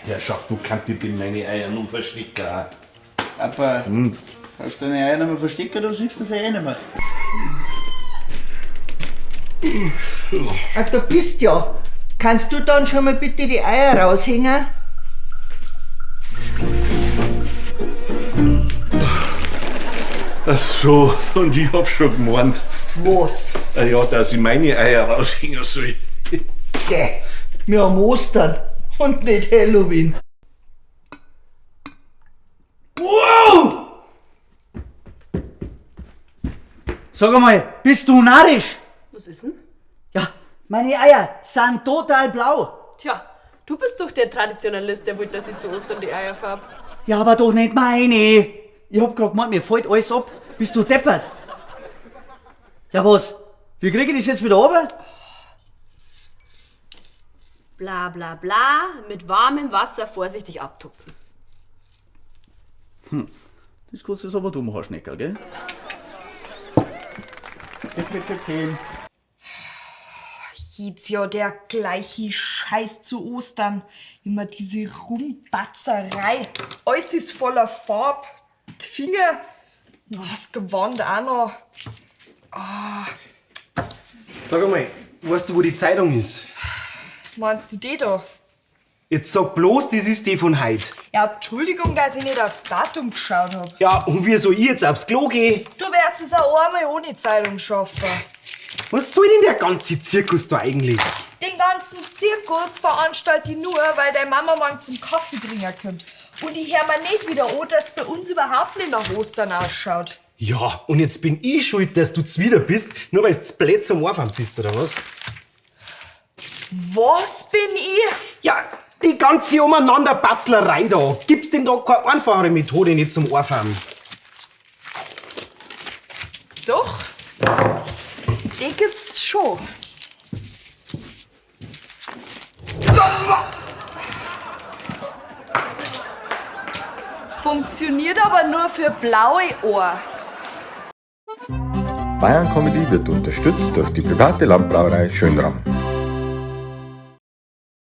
Herrschaft, wo kann ich denn meine Eier nun verstecken? Papa, kannst du deine Eier nicht mehr verstecken, dann siehst du sie eh nicht mehr. Ach, du bist ja. Kannst du dann schon mal bitte die Eier raushängen? Ach so, und ich hab schon gemeint. Was? Ah ja, dass ich meine Eier raushängen soll. Geh, wir haben Ostern und nicht Halloween. Wow! Sag einmal, bist du narrisch? Was ist denn? Ja, meine Eier sind total blau. Tja, du bist doch der Traditionalist, der wollte, dass ich zu Ostern die Eier farb. Ja, aber doch nicht meine. Ich hab grad gemeint, mir fällt alles ab. Bist du deppert? Ja, was? Wie krieg ich das jetzt wieder runter? Bla bla bla, mit warmem Wasser vorsichtig abtupfen. Das kannst du jetzt aber du machen, Schneckerl, gell? Jedes Jahr der gleiche Scheiß zu Ostern. Immer diese Rumbatzerei. Alles ist voller Farb. Die Finger, oh, das Gewand auch noch. Sag einmal, weißt du, wo die Zeitung ist? Meinst du die da? Jetzt sag bloß, das ist die von heute. Ja, Entschuldigung, dass ich nicht aufs Datum geschaut hab. Ja, und wie soll ich jetzt aufs Klo gehen? Du wirst es auch einmal ohne Zeitung schaffen. Was soll denn der ganze Zirkus da eigentlich? Den ganzen Zirkus veranstalte ich nur, weil deine Mama morgen zum Kaffee trinken kommt. Und ich hör mir nicht wieder an, dass bei uns überhaupt nicht nach Ostern ausschaut. Ja, und jetzt bin ich schuld, dass du zwider bist, nur weil du blöd zum Anfang bist, oder was? Was bin ich? Ja, die ganze Umeinanderbatzlerei da. Gibt's denn da keine einfachere Methode nicht zum Anfahren? Doch, die gibt's schon. Funktioniert aber nur für blaue Ohr. Bayern Comedy wird unterstützt durch die private Landbrauerei Schönram.